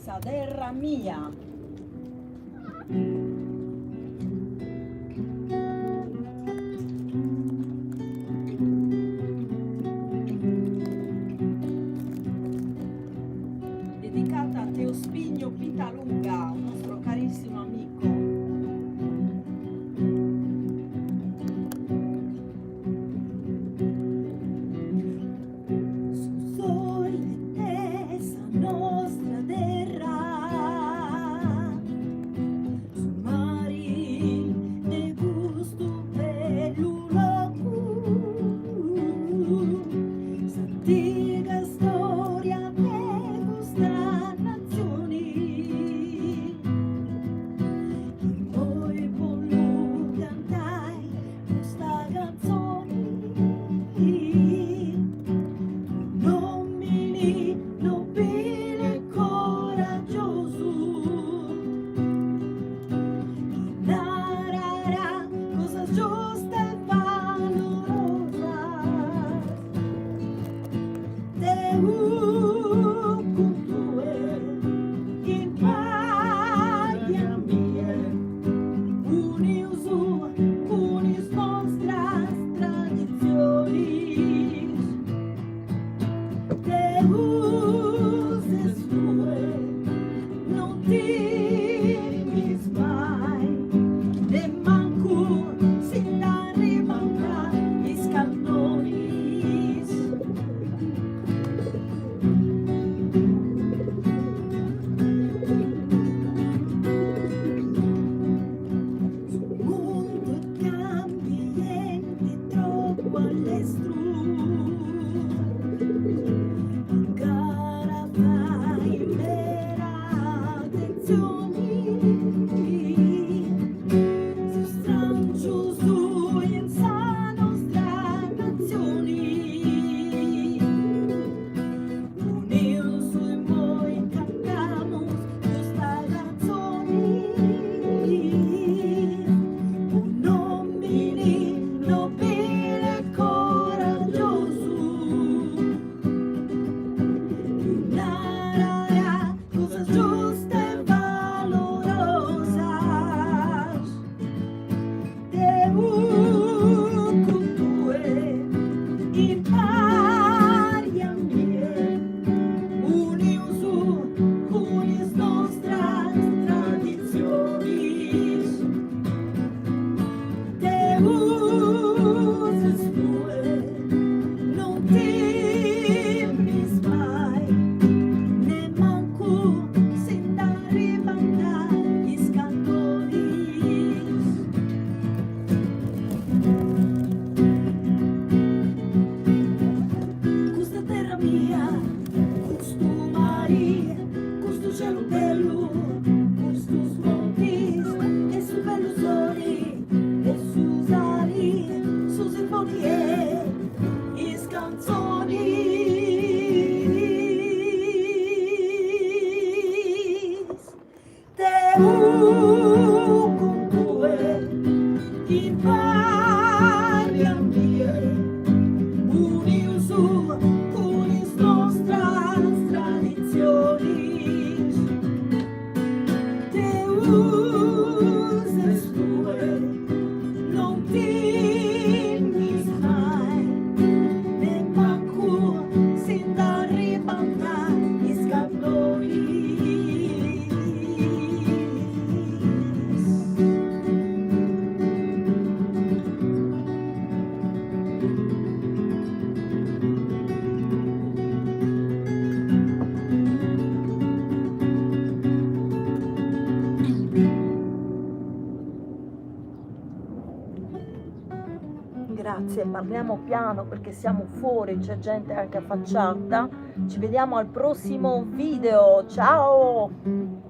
Sa terra mia. Dedicata a Teospigno Pitalunga, un nostro carissimo amico. Su sole de sa nostra terra, su mari de custu bellu logu, s'antiga storia de custa natzioni, immoi bollu cantai Custa cantzoni Un'omini nobile e coraggiosu Chi narat cosas giustas e valorosas Deu cun tue impari a mie Unius cun is nostras traditzionis. Deus ses tue, non timis mai, nemmancu si nd'arribant is cannonis. Su mundu est cambiendi tropu a lestru, Ancora fai meda atentzioni, Seus strangius in sa nostra natzioni. Unius immoi cantamus custa cantzoni. Un'omini nobile e coraggiosu chi narat cosas giustas e valorosas. Deu cun tue impari a mie unius cun is nostras traditzionis. Deus ses tue, non timis mai, nemmancu si nd'arribant is cannonis. Custa terra mia, custu mari, custu celu bellu, custus montis e su bellu soli e su sali, su sirboni e is cantzonis. Deu cun tue impari a mie unius cun is nostras traditzionis. Deus ses tue, non timis mai, nemmancu si nd'arribant is cannonis. Grazie, parliamo piano perché siamo fuori, c'è gente anche affacciata. Ci vediamo al prossimo video. Ciao!